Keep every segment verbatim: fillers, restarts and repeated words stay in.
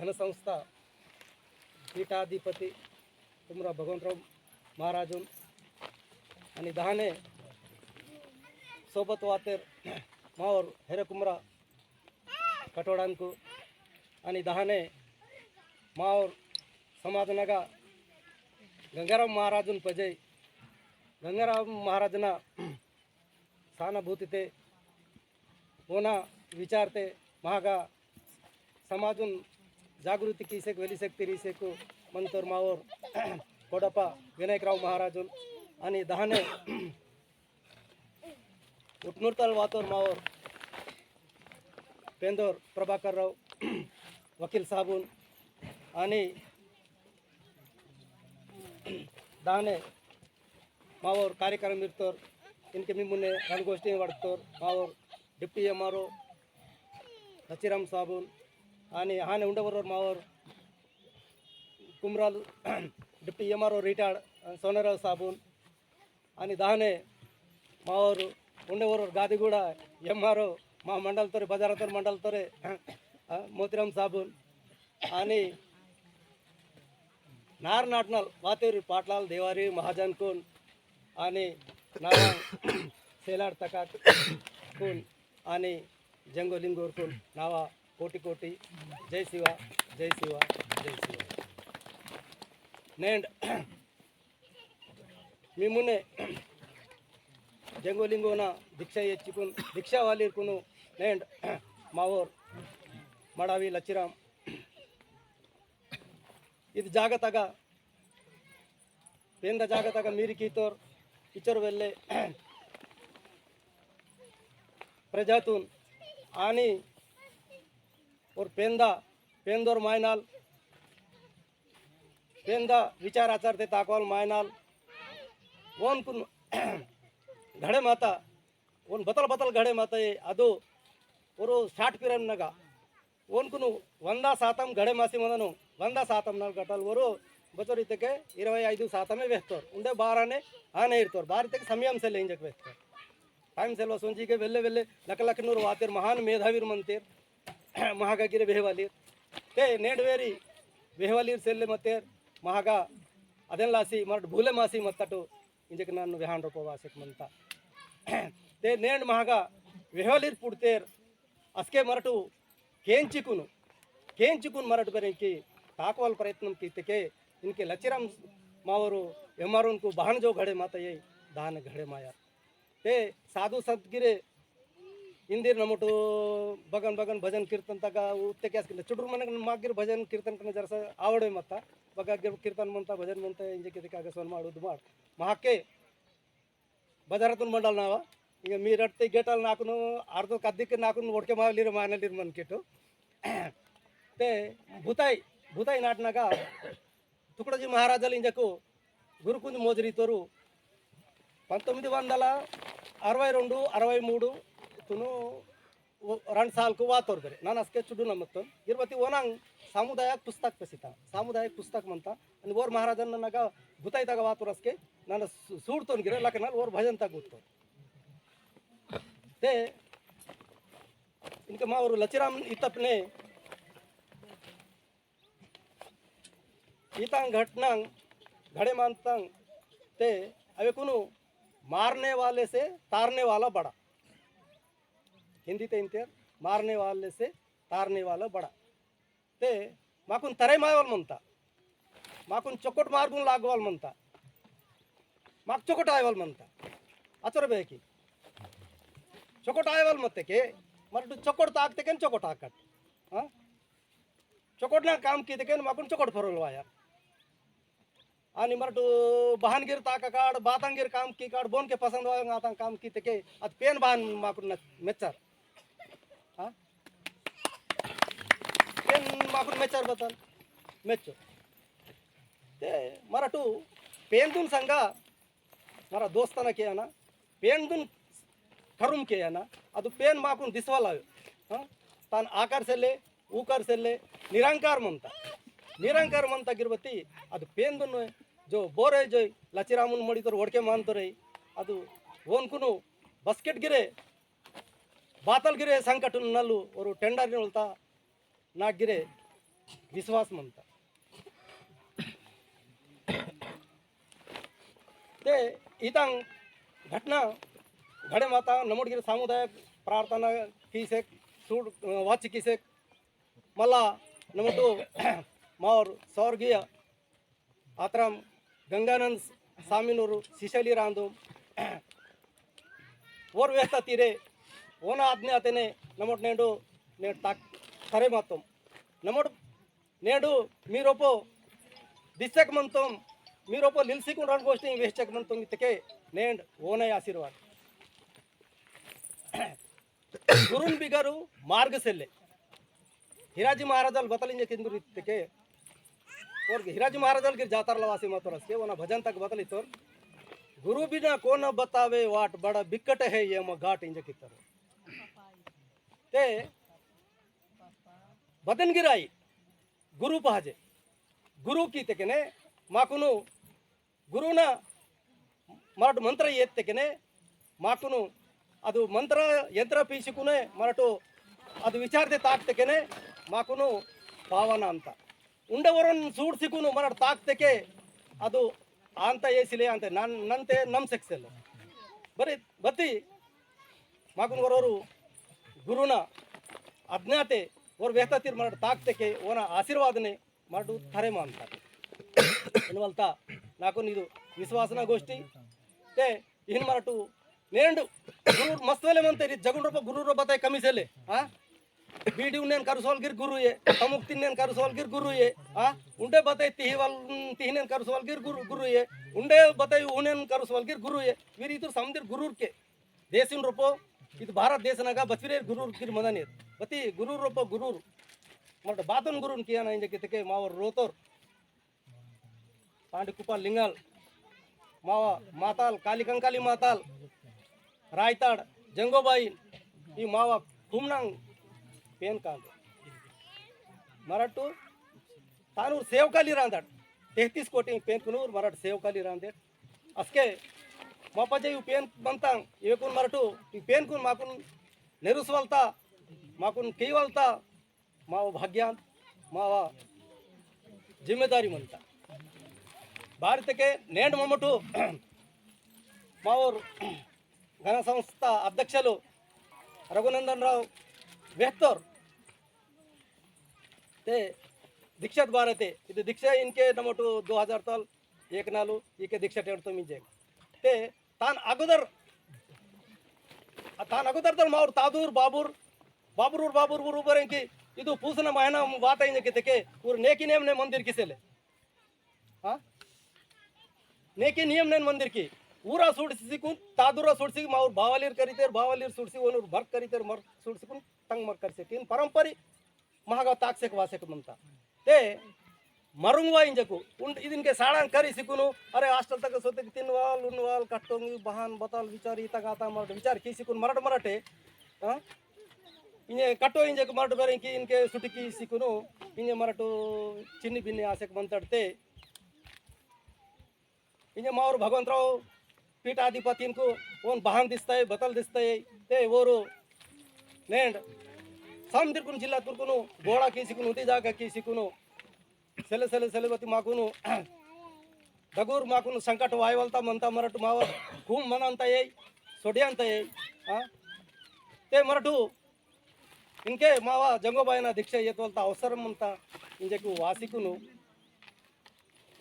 जनसंस्था पीठाधिपति कुमरा भगवंतराव महाराजुन अनि दहने सोबत वातेर मावोर हेरे कुमरा कटोड़ानकु अनि दहने मावोर समाज नगा गंगाराम महाराजुन पजे गंगाराम महाराजना सहानुभूतिते ओना विचारते महागा समाजुन जागृति कीसेक वेलिसेक तिरीसेक मंतोर मावोर कोडपा विनायकराव महाराजुन अनि दहने उटनूरतल वातोर मावोर पेंदोर प्रभाकर राव वकील साहबुन अनि दाने मावोर कार्यक्रम इरतोर, इनके मिमुने रणगोष्ठी वड़तोर, मावोर डिप्टी एमआरओ लचिराम साबुन, आनी हाने उंडवरोर मावोर कुमराल डिप्टी एमआरओ रिटायर्ड सोनाराव साबुन, आनी दाने मावोर उंडवरोर गादिगुड़ा एमआरओ मा मंडल तोरे, बजारतोर मंडल तोरे, आ, मोतीराम साबुन, आनी नार नाटनल वातेरी पाटलाल देवारी महाजन कुन आनी नावा सेलार तकाक कुन आनी जंगो लिंगोर कुन नावा कोटि कोटि जय शिवा, जय शिवा, जय शिवा। नेंड मिमुने जंगो लिंगोना दीक्षा येच्चिकुन दीक्षा वालीर कुनु नेंड मावोर मड़ावी लच्चिराम इद जागतगा पेंदा जागतगा मीरी कीतोर इचर वेल्ले प्रजातुन आनी ओर पेंदा पेंदोर मायनाल पेंदा विचार आचारते ताकवाल मायनाल ओन कुन घड़े माता ओन बतल बतल घड़े माता ये अदो ओरो साठ पिरन नगा ओनकुनु वंदा शातम घड़े मासी मंदनु, वंदा शातम नल गटल वरु बचोर इत्तेके इरवै ऐदु शातमे वेहतोर। उंडे बाराने आने इरतोर। बार इत्तेके समयम सेले इंजक वेहतोर। टाइम सेलवा सोंजिके वेल्ले वेल्ले लक लक नूर वातेर महान मेधावीर मंतेर। महागा गिरे वेहवालीर। ते नेंड वेरी वेहवालीर सेल्ले मतेर महागा अदेन लासी मरट भूले मासी मत्तटु इंजक नन्नु वेहान रोपो वासेक मंता। ते नेंड महागा वेहवालीर पुड़तेर असके मरटु केंचिकुनु, केंचिकुन मरटु बेरेंकी ताकवाल प्रयत्नम कीतेके इनके लच्चिराम मावोर एमआरओनकु बहन जो घड़े माता ये दान घड़े माया। ते साधु संत गिरे इंदिर नमटो बगन बगन भजन कीर्तन तगा उत्तेके असके चुडुर मनक मागिर भजन कीर्तन कना जरसा आवड़े मत्ता। बगा गिर कीर्तन मंता भजन मंता इंजके दिका गे सोन माड़ उद माड़। महाके बजारतुन मंडल नावा। इंगे मी रट्टे गेटल नाकुनु अर्दो कद्दिक नाकुनु ओड़के मावलीर मानलीर मन केटो। ते भूताई, भूताई नाटनगा तुकडोजी महाराजल इंजको गुरुकुंज मोजरी तोरु पंतोम्मिदि वंदला अरवै रेंडु, अरवै मूडु तुनु व-, रंड सालकु वातोर बेरे। नन असके चुडुना मत्तोन। गिरबती ओनांग सामुदायक पुस्तक पेसिता। सामुदायक पुस्तक मंता। अनि ओर महाराजन नगा भूताई तगा वातोर असके नन सु-, सूड़तोन गिरे लकनल ओर भजन तगा उत्तोन। ते इनके मावोर लच्चिराम इत्तपने इतांग घटनांग घड़े मानतांग ते अवे कुनु मारने वाले से तारने वाला बड़ा। हिंदी ते इंतेर मारने वाले से तारने वाला बड़ा। ते माकुन तरे मायवाल मनता। माकुन चोकोट मार्गुन लागवाल मनता। माक चोकोट आयवाल मनता। अचर बेकी। चोकोट आयवाल मत्तेके, मरटु चोकोट ताकतेके चोकोट आकट। हाँ? चोकोट ना काम कीतेके माकुन चोकोट फरोल वाया। आनी मरटु बहान गिर ताका काड़, बातां गिर काम की काड़, बोन के पसंद वाया आतां काम कीतेके, अद पेन बहान माकुन न-, मेच्चर। हाँ? पेन माकुन मेच्चर बतल, मेच्चो। ते मरटु पेनदुन संगा मरा दोस्तना केयना, पेनदुन करुम केयना, अदु पेन माकुन दिसवाला। हाँ? तान आकार सेले, ऊकार सेले, निरंकार मनता। निरंकार मनता गिरबती, अदु पेनदुन जो बोरे जो लच्चिरामुन मड़ी तोर ओड़के मानतोर, अदु ओनकुनु बस्केट गिरे, बातल गिरे संकट नलु, ओरु टेंडर नलता, नागिरे विश्वास मनता। ते इतांग घटना घड़े माता नमोट गिर सामुदायिक प्रार्थना कीसेक, सूड़, अ, वाची कीसेक, मला नमोटु मावर स्वर्गीय आतराम गंगानंद स्वामीनूर शिष्यलीर आंदु। ओर वेहता तीरे, ओना आज्ञा आतेने नमोट नेंडु, नेंड ताक तरे मातोम। नमोट नेंडु मी रोपो दिस्सेक मनतोम, मी रोपो लिलसीकुन रंड गोष्टी वेहचेक मनतोम इत्तेके नेंड ओना आशीर्वाद। गुरुन बिगरु मार्ग सेल्ले। हिराजी महाराजाल बतल इंजेके इंदुर इत्तेके, ओर हिराजी महाराजाल गिर जातरला वासी मतोर असके, ओना भजन तक बतल इत्तोर। गुरु बिना कौन बतावे वाट, बड़ा बिकट है ये मगाट इंजेके इत्तोर। ते बदन गिराई, गुरु पहजे। गुरु कीतेकेने माकुनु गुरुना मरट मंत्र येत्तेकेने माकुनु अदु मंत्र यंत्र पीसिकुने मरटु अदु विचारते ताकतेकेने माकुनु पावना अंता। उंडे वरन सूड़सिकुनु मरट ताकतेके अदु आंता येसिले आंते नन-, नन्ते नमसेकसेले। बरे बत्ती माकुन वरोरु गुरुना आज्ञाते वर वेहता तीर मरट ताकतेके ओना आशीर्वादने मरटु थरे मानता। इनवलता नाकुन इदु विश्वासना गोष्टी। ते इन मरटु नेंडु गुरुर मस्तवेले मनते री जगुन रोपो गुरुर बताई कमी सेले। हाँ? बीड़ी उन्नेन करुसवाल गिर गुरुये, तमुक तिन्नेन करुसवाल गिर गुरुये। हाँ? उंडे बताई तिहिवाल, तिहिनेन करुसवाल गिर गुरु, गुरुये। उंडे बताई उन्नेन करुसवाल गिर गुरुये। वीर इतुर समदिर गुरुर के। देशिन रोपो, इद भारत देश नगा बचविरे गुरुर गिर मदनिर। बती गुरुर रोपो गुरुर। मरट बातन गुरुन किया ना इंजेके इत्तेके मावर रोतोर। पांडी कुपा लिंगाल, मावा माताल, काली कंकाली माताल, रायताड़, जंगोबाई, ई मावा कुमनांग पेन कांदे। मरटू तानूर सेवकाली रांदड़, तैंतीस कोटी पेन कुनूर मरट सेवकाली रांदे। असके मापा जे यू पेन बनता, ये कुन मरटू, यू पेन कुन माकुन नेरुसवालता, माकुन केवलता, मावा भाग्यान, मावा जिम्मेदारी मनता। भारत के नेंड ममटू मावर गण संस्था अध्यक्षलु रघुनंदन राव वेहतोर ते दीक्षात भारते, इद दीक्षा इनके नमटू दो हजार तल एक नालु इके दीक्षा टेंडतो मिंजे। ते तान अगोदर, तान अगोदर तर मावर तादूर बाबूर, बाबरूर बाबूर उर उबरेंकी, इदु पूसना महीना वाता इंजेके इत्तेके, उर नेकी नेम ने मंदिर किसेले। हाँ? नेकी नियम नेन मंदिर की। ऊरा सुड़सी कुन, तादूरा सुड़सी मावर बावालीर करितेर, बावालीर सुड़सी ओनूर भर करितेर, मर सुड़सी कुन तंग मर करिसे। किन परंपरी महागा ताकसेक वासेक मनता। ते मरुंगवा इंजकु, उन, इदिनके साड़ान करी सिकुनु, अरे hostel तक सोते तिनवाल, उनवाल, कट्टोंगी, बहान, बताल, विचार, इता गाता मरट, विचार की सिकुन मरट मरटे, हाँ? इंजे कट्टो इंजकु मरट बेरेंकी इनके सुटिकी सिकुनु, इंजे मरटु चिन्नी बिन्नी आसेक मंतड़ते। इंजे मावर भगवंतराव पीठाधिपतिनकु ओन बहान दिस्ताय, बतल दिस्ताय, ते ओरु नेंड समदिरकुन जिल्ला तुरकुनु गोड़ा कीसिकुनु, उदी जागा कीसिकुनु, सेले, सेले, सेले बती माकुनु, डगुर माकुनु संकट वायवलता मनता मरटु मावर कुम मनंता ये, सोडियंता ये, हाँ? ते मरटु इंके मावा जंगोबायना दीक्षा येतवलता अवसर मनता, इंजेकु वासिकुनु,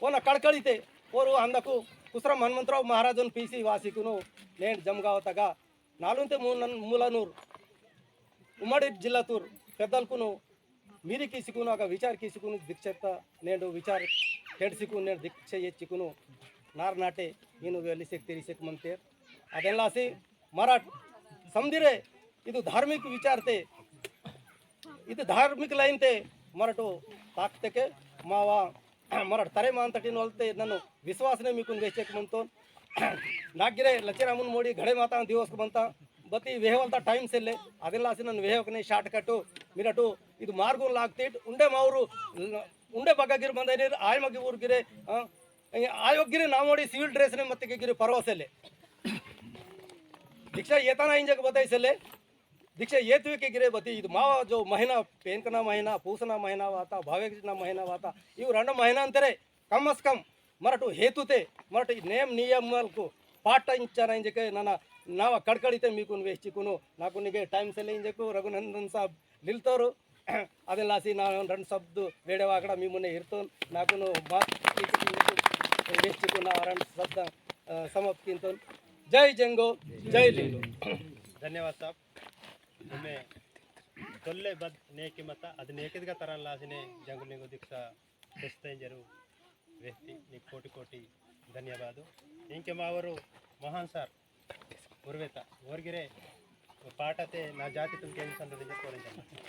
ओना कड़कड़ीते, ओरु अंदकु कुसरम हनुमंतराव महाराजन पीसी वासिकुनु, नेंड जमगावतगा, नालुंते मूलन-, मूलनूर, उम्मडी जिल्लातूर, पेद्दलकुनु, मीरी कीसिकुनु, अगा विचार कीसिकुनु, दीक्षात, नेंड विचार, हेड सिकुनु, नेंड दीक्षा येचिकुनु, नार नाटे, इनु वेलिसेक तेरिसेक मनतेर। अदेन लासी, मरट समदिरे, इदु धार्मिक विचारते, इदु धार्मिक लाइनते, मरटु ताकतेके, मावा, मरट तरे मानतटिन वलते, नन्नु विश्वासने मीकुन वेचेक मनतोन। नागिरे लचिरामुन मोड़ी घड़े माता दिवसकु मनता, बती वेहवलता time सेले, अदेन लासी नन्नु वेहवकने shortcut, मिरटु, इदु मार्गुन लागतीट, उंडे मावरु, उंडे बग्गा गिर मंदनेर, आयमगि ऊर गिरे, अ, आयोग गिरे नामोड़ी civil dress ने मत्तेके गिरे परवा सेले। दीक्षा येताना इंजक बताई सेले। दीक्षा येतुवे के गिरे बती, इद मावा जो महीना, पेनकना महीना, पूसना महीना वाता, भावेकना महीना वाता, इव रंड महीना अंतरे, कम से कम, मरटु हेतुते, मरटु नेम नियमलकु पाटिंचना इंजेके नना नावा कड़कड़ीते मीकुन वेहचिकुनु, नाकुन इगे time से ले इंजेकु रघुनंदन साहब लिलतोरु, अदेलासी ना रंड शब्द वेड़े वाकड़ा मीमुने इरतोन, नाकुनु बात वेहचिकुन ना रंड शब्द, अ, समाप्त किंतोन। जय जंगो, जय लिंगो। धन्यवाद साहब। हमें तोल्ले बद नेकी मता, अद नेकिदगा तरन लासिने जंगो लिंगो दीक्षा तेस्ते जरू व्यक्ति, नीकु कोटि कोटि धन्यवाद। इंके मावरु महान सार उर्वेता, ओर गिरे पाटते ना जाति तुमके इंसान दे कोरेंगे।